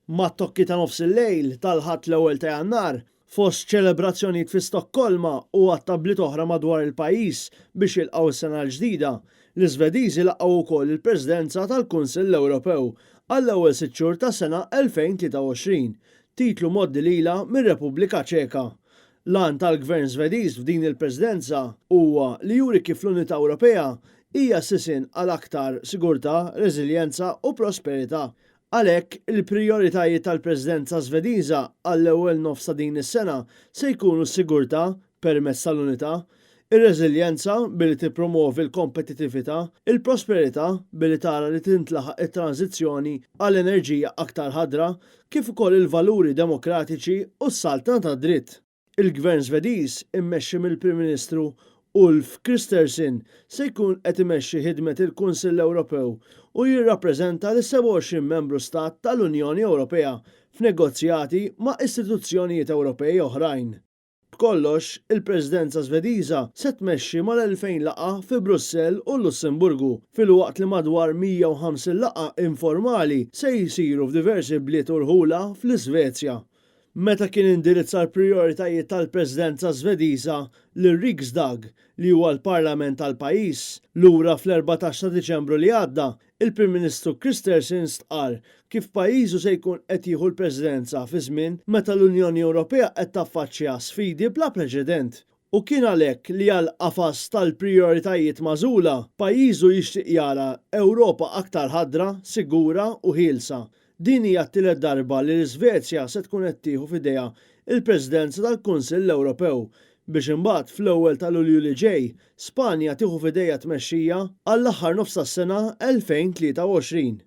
Mat-tokki ta' nofsillejl tal-Ħadd l-ewwel ta' Jannar, fost ċelebrazzjonijiet fi Stokkolma u għadd ta' bliet oħra madwar il-pajjiż biex jilqgħu s-sena l-ġdida, l-Iżvediżi laqgħu wkoll il-Presidenza tal-Kunsill Ewropew għall-ewwel sitt xhur tas-sena 2023, titlu mgħoddi lilha mir-Repubblika Ċeka. L-għan tal-Gvern Żvediż f'din il-Presidenza huwa li juri kif l-unità Ewropea hija s-sisien għal aktar sigurtà, reżiljenza u prosperità. Għalhekk, il-prijoritajiet tal-Presidenza Żvediża għall-ewwel nofs ta' din is-sena se jkunu s-sigurtà permezz tal-unità, ir-reżiljenza billi tippromovi l-kompetittività, il-prosperità billi tara li tintlaħaq it-tranżizzjoni għal enerġija aktar ħadra, kif ukoll il-valuri demokratiċi u s-saltna tad-dritt. Il-Gvern Żvediż, immexxi mill-Prim Ministru Ulf Kristersson, se jkun qed imexxi ħidmet il-Kunsill Ewropew u jirrappreżenta lis-27 membru stat tal-Unjoni Ewropea f'negozjati ma' istituzzjonijiet Ewropej oħrajn. B'kollox, il-Presidenza Żvediża se tmexxi mal-2,000 laqgħa fi Brussell u l-Lussemburgu, filwaqt li madwar 150 laqgħa informali se jsiru f'diversi bliet u rħula fl-Iżvezja. Meta kien indirizza l-prijoritajiet tal-Presidenza Żvediża lir-Riksdag, li huwa l-parlament tal-pajjiż, lura fl-14 ta' Diċembru li għadda, il-Prim Ministru Kristersson stqarr kif pajjiżu se jkun qed jieħu l-Presidenza fi żmien meta l-Unjoni Ewropea qed taffaċċja sfidi bla preċedent U kien għalhekk li għall-qafas tal-prijoritajiet magħżula, pajjiżu jixtieq jara Ewropa aktar ħadra, sigura u ħielsa. Din hija t-tielet darba li l-Iżvezja se tkun qed tieħu f'idejha l-Presidenza tal-Kunsill Ewropew, biex imbagħad fl-ewwel ta' Lulju li ġej, Spanja tieħu f'idejha t-tmexxija għall-aħħar nofs tas-sena 2023.